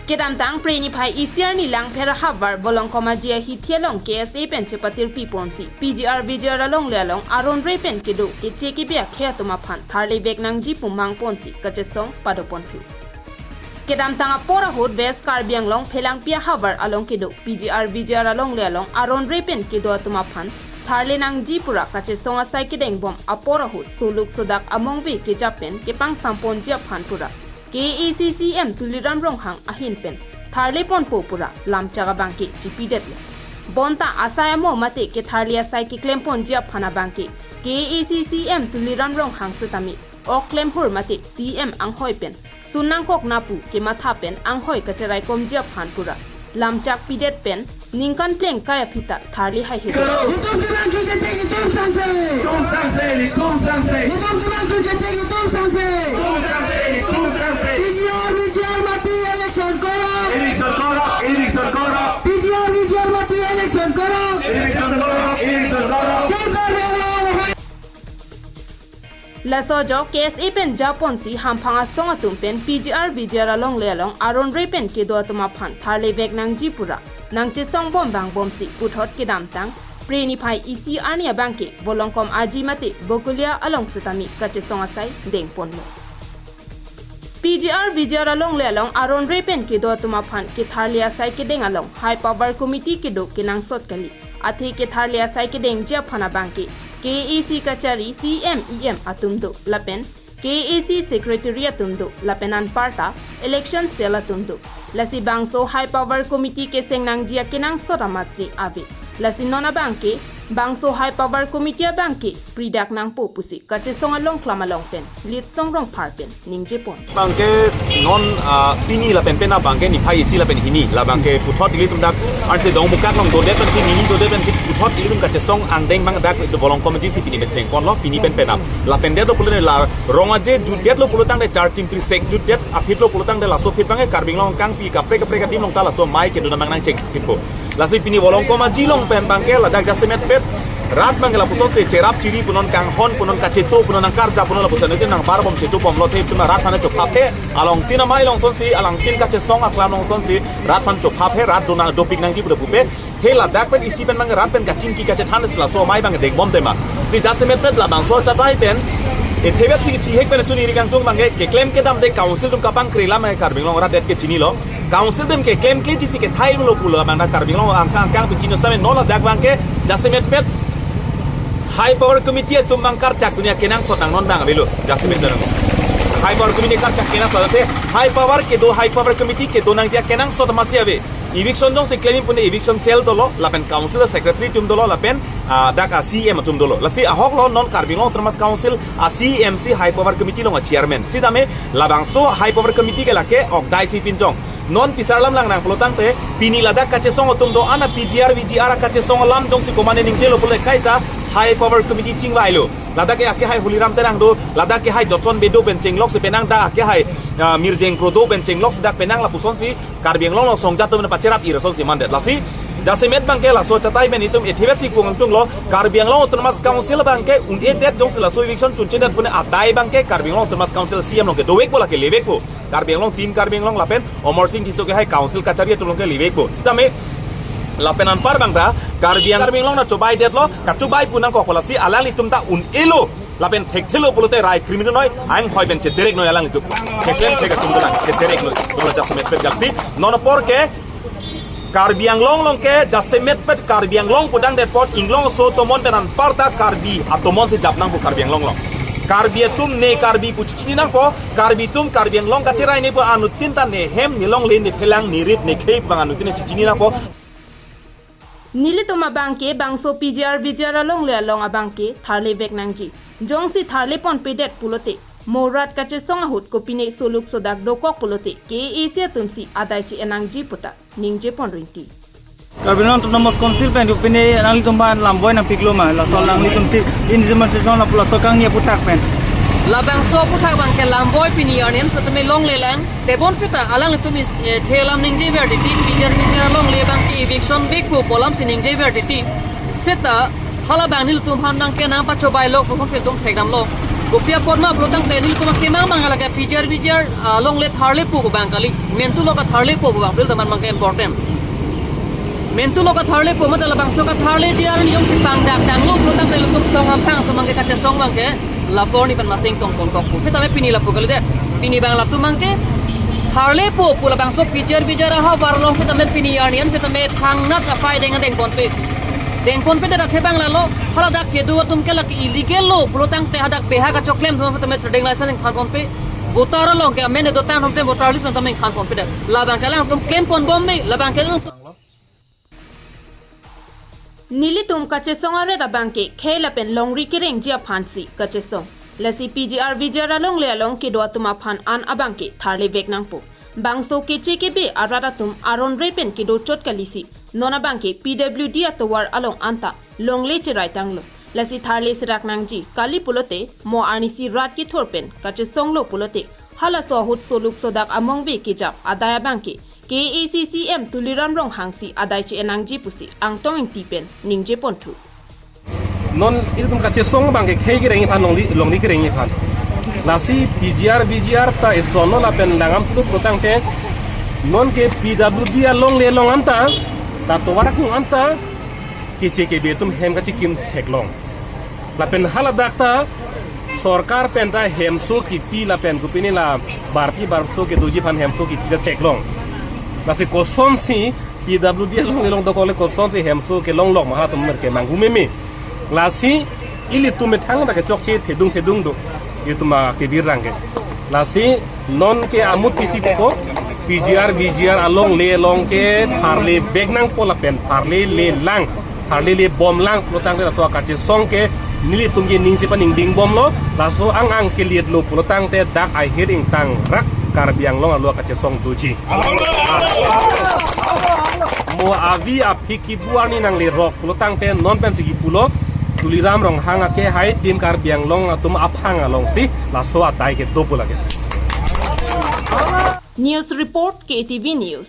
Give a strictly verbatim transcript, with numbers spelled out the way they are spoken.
Kedamtang Phre niphai isi arni Langpher ahavar Volongkom Aji ahithi along K S A pen chepatirpi ponsi P G R V G R alongle along aron re pen kedo keche kebi akhei atum aphan tharle vek nangji pu mang ponsi kachesong pado ponthu. Kedamtang apor ahut West Karbi Anglong Phelangpi ahavar along kedo P G R V G R alongle along aron re pen kedo atum aphan tharle nangji pura kachesong asai kedeng bom apor ahut soluk sodak amongve kejap pen kepangsam ponji aphan pura K A A C C E M Tuliram Ronghang ahin pen tharle ponpo pura lamchak abangke chipidetlo. Bonta asai amo mate ketharle asai keklem ponji aphan abangke K A A C C E M Tuliram Ronghang setame ok klem hur mate C E M anghoi pen sun nangkok na pu kematha pen anghoi kacherai komji aphan pura lamchak pidet pen ningkan plengkai aphi ta tharle haihe. Netum kelang thu jete netum sangse. Netum sangse, netum sangse. Netum kelang thu jete netum sangse. Netum sangse, netum sangse. P G R V G R mati election koro. Election koro, election koro. P G R V G R mati election koro. Election koro, election koro. Dengkar rela. Laso ajok K S A pen japonsi hamphang asong atum pen P G R V G R alongle along aron re pen kedo atum aphan tharle vek nangji pura nangchesong bom bang bomsi puthot kedamtang Phre niphai isi arni abangke Volongkom Aji mate Bokolia along setame kachesong asai deng ponlo. P G R V G R alongle along aron re pen kedo atum aphan ketharle asai kedeng along High Power Committee kedo kenangsot kali. Athe ketharle asai kedengji aphan abangke K A A C kachari C E M E M atum do lapen K A A C secretary atum do lapen anparta election cell atum do. Lasi bangso High Power Committee keseng nangji akenangsot amatsi ave. Lasi non abangke bangso High Power Committee abangke pridak nangpo pusi kachesong along klam along pen Litsong Rongphar pen ningje pon. Bangke non, ah, pini lapen pen abangke niphai isi lapen hini labangke puthot ilitum dak ansi dong mukak nong dodet pen pini dodet pen puthot ilitum kachesong angdeng bang dak Volongkom Aji si pini pen cheng ponlo pini pen penap lapen det pulo la rong aje jutdet lo pulo tangte char tim tri sek jutdet aphi lo pulo tangte laso aphi bangke Karbi Anglong kangpi kaprek kaprek adim along ta laso amei kedo namang nangcheng aphi po. Lasi pini Volongkom Aji along pen bangke ladak jasemet pet rat bangke lapuson si cherap chiri punon kanghon punon kacheto punon nangkarja punon lapuson itu nangbar bom cheto bomlo the itu rat aphan chophaphe along tin amei along sonsi along tin kachesong aklam along sonsi rat aphan chophaphe rat dona dopik nangji pu pupe. He ladak pen isi pen bangke rat pen kachingki kachethan si laso amei bangke deng bom tema. Si jasemet pet labangso chatai pen ethe vet si chihek pen chuniri kangtung bangke keklem kedam de council atum kapangkre lam bangke Karbi Anglong rat det kechinilo. Council atum keklem kle jisi kethai lo pulo bang dak Karbi Anglong angkang angkang pen chini setame non ladak bangke jasemet pet High Power Committee atum bang karchak dunia kenangsot nang non bang avelo jasemet pen. High Power Committee karchak kenangsot te High Power kedo High Power Committee kedo nangji akenangsot amatsi ave. Eviction jongsi klem pune eviction cell dolo lapen council secretary atum dolo lapen, ah, dak a C E M atum dolo. Lasi ahok lo non Karbi Anglong Autonomous Council a C E M si High Power Committee along a chairman. Sitame labangso High Power Committee ke lake ok dai si pinjong. Non pisar lam lang nang pulo tangte pini ladak kachesong atum do-an a P G R V G R kachesong alam jongsi komane ningje lo pulo kaita High Power Committee chingvailo. Ladak ke ake hai Holiram Terang do, ladak ke hai Jotson Bey do pen chenglok si penang dak ke hai, ah, Mirjeng Kro do pen chenglok si dak penang lapuson si Karbi Anglong along songjat atum pacherap irason si mandet lasi. Jasemet bangke laso chatai pen itum ethe vet si kung angtung lo Karbi Anglong Autonomous Council bangke un-edet jongsi laso eviction chunchedet pune adai bangke Karbi Anglong Autonomous Council C E M along ke dovek po lake levek po. Karbi Anglong Team Karbi Anglong lapen Amarsing Tisso ke hai council kachari atum along ke levek po. Sitame lapen anpar bang ta Karbi Ang-, Karbi Anglong nangchobaidet lo, kachobei pu nangkok po lasi alanglitum ta un-elo. Lapen thekthelo pulote rai criminal noi, anghoi pen chederek noi alanglitum. Theklem thek atum ta chederek noi. Pulo jasemet pet jaksi. Non apor ke Karbi Anglong along ke jasemet pet Karbi Anglong pudangdet apot inglong aso atomon pen anparta Karbi atomon si jap nang pu Karbi Anglong along. Karbi atum ne Karbi pu chechini nangpo, Karbi atum Karbi Anglong kacherai ne pu anuttin ta ne hem, ne longle, ne phelang, ne rit, ne khei pu bang anuttin ne chechini nangpo. Nelitum abangke bangso P G R V G R alongle along abangke tharle vek nangji. Jongsi tharle ponpedet pulote mo rat kachesong ahut kopine soluk sodak dokok pulote K A A C atum si adai chi enangji puta ningje pon rinti. Karbi Anglong Autonomous Council pen kopine nanglitum aphan lamboi nangpiklo ma, laso nanglitum si in demonstration lapu laso kangni aputhak pen. Labangso aputhak bangke lamboi pini arni an pratame longlelang. Tebon seta alanglitum is, eh, thelam ningjever titi, P G R P G R alongle bangke eviction vek pu pu alam si ningjever titi. Seta hala bang nelitum aphan nangkenang pachobai lo, pu aphan ilitum thekdamlo. Kopi apot ma pulotangte nelitum akemang mang lake P G R V G R along le tharlepo pu abang kali. Mentu lo katharlepo pu abang pil teman abangke important. Mentu lo katharlepo mate labangso katharle G R ni jongsi pangdak tanglo pulotangte nelitum song amphang atum abangke kachesong abangke lapor ni pen masing tong kongkok pu. Sitame pini lapu kalidet. Pini abang latum abangke tharlepo pu labangso P G R V G R ahavar along sitame pini arni an sitame thangnat apai deng dengponpe. Dengponpedet athe abang lalo, haladak kedo atum ke lake illegal lo pulotangte hadak beha kachoklem atum sitame trading license ingthanponpe. Voter along ke amen dotang atum te voter list atum ingthanponpedet. Labangke alangtum klemponbom me, labangke alangtum Nelitum kachesong aret abangke khei lapen longri kerengji aphansi kachesong. Lasi P G R V G R along le along kedo atum aphan an abangke tharlevek nangpo. Bangso keche kebe arat atum aron re pen kedo chot kalisi. Non abangke P W D atovar along anta longle cherai tanglo. Lasi tharle serak nangji kali pulote mo arnisi rat kethor pen kachesonglo pulote halaso ahut soluk sodak among ve kejap adai abangke K A A C C M Tuliram Ronghang si adai che-en nangji pusi Angtong Ingti pen ningje ponthu. Non ilitum kachesong abangke khei kerengji aphan longri, longri kerengji aphan. Lasi P G R V G R ta eson lo lapen langdam thulo pulotangte non ke P W D along le along anta, la tovar akung anta keche kebe atum hem kachikim theklong. Lapen haladak ta sorkar pen ta hemso kipi lapen kopine la barpi barso kedoji aphan hemso kipi ta theklong. Lasi kosonsi P W D along le along dokok le kosonsi hemso kelong lok ma halatum mer kemanghu meme. Lasi ilitum methang ta kechokche thedung thedung do. Ilitum akebirang ke. Lasi non ke amut kisi ko P G R V G R along le along ke tharlevek nangpo lapen tharlele lang, tharlele bom lang pulotangte laso akachesong ke nelitum ke ning si paningding bomlo. Laso ang ang keliet lo pulotangte dak ahir ingtang rak Karbi Anglong alo akachesong doji. Mo avi aphi kibu arni nangle rok pulotangte non pensi kipulo Tuliram Ronghang ake hai tim Karbi Anglong atum aphang alongsi laso adai kedo pu lake. News report, K T V News.